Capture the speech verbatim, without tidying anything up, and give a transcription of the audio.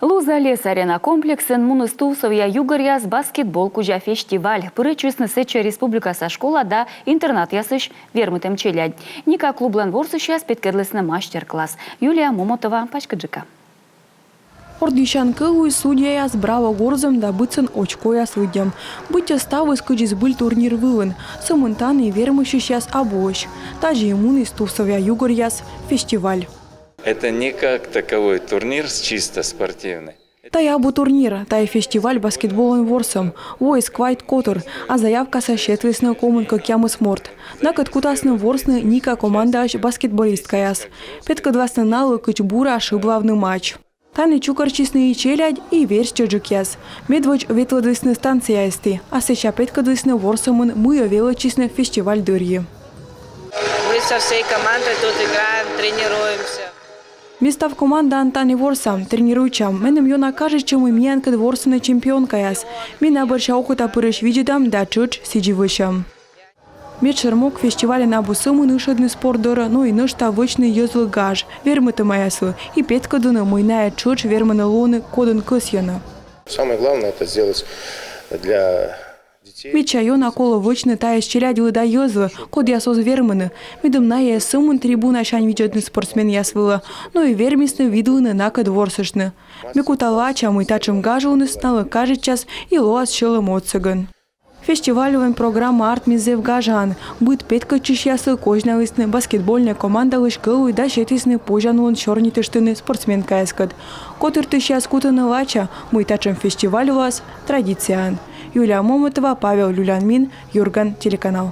Луза-Лес-Арена комплексын муніс тувсовъя югӧръяс баскетбол кузя фестиваль. Пырӧдчисны сэтчӧ республикаса школа да интернатъясысь вермытӧм челядь. «Ника» клублӧн ворсысьяс петкӧдлісны мастер-класс. Юлия Момотова пачкыдджыка. Ордйысян кӧлуй судьяяс браво горзӧм да быдсӧн очкояс лыддьӧм. Быттьӧ ставыс кыдзи збыль турнир вылын. Сӧмын тані вермысьысьяс абуӧсь. Тадзи и муніс тувсовъя югӧръяс фестиваль. Это не как таковой турнир с чисто спортивный. Тайӧ абу турнир, тайӧ фестиваль баскетболӧн ворсӧм. Воис квайт котыр, а заявкасӧ сетлісны комын кӧкъямыс морт. Накӧд кутасны ворсны «Ника» командаысь баскетболисткаяс. Петкӧдласны налы, кыдз бура шыблавны матч. Тані чукӧртчисны и челядь, и верстьӧджыкъяс. Медводз ветлӧдлісны станцияысті, а сэсся петкӧдлісны ворсӧмын, мыйӧ велӧдчисны фестиваль дырйи. Мы со всей командой тут играем, тренируемся. Ми став командаӧн тані ворсам, тренируйтчам. Меным ёна кажитчӧ, мый миянкӧд ворсӧны чемпионкаяс. Ми на бӧрся окотапырысь видзӧдам да тшӧтш сідзи вӧчам. Медшӧр мог фестивальын абу сӧмын ышӧдны спорт дорӧ, но и нӧшта вӧчны йӧзлы гаж вермытӧмъяслы и петкӧдлыны, мый найӧ тшӧтш вермӧны лоны, кодӧн кӧсйӧны. Самое главное — это сделать для детей. Медся ёна колӧ вӧчны тайӧс челядьлы да йӧзлы, кодъяс оз вермыны, медым найӧ эз сӧмын трибунасянь видзӧдны спортсменъяс вылӧ, но и вермисны видлыны накӧд ворсыштны. Ме кута лача, мый татшӧм гажлуніс, налы кажитчас, и лоас сьӧлӧм отсӧгӧн. Фестивальлӧн программа артмис зэв гажаӧн. Быд петкӧдчысьяслы козьналісны баскетбольнӧй командалысь кӧлуй да сетісны позянлун сёрнитыштны спортсменкаяскӧд. Котыртысьяс кутӧны лача, мый татшӧм фестиваль лоас традицияӧн. Юлия Момотова, Павел Люлянмин, «Юрган» телеканал.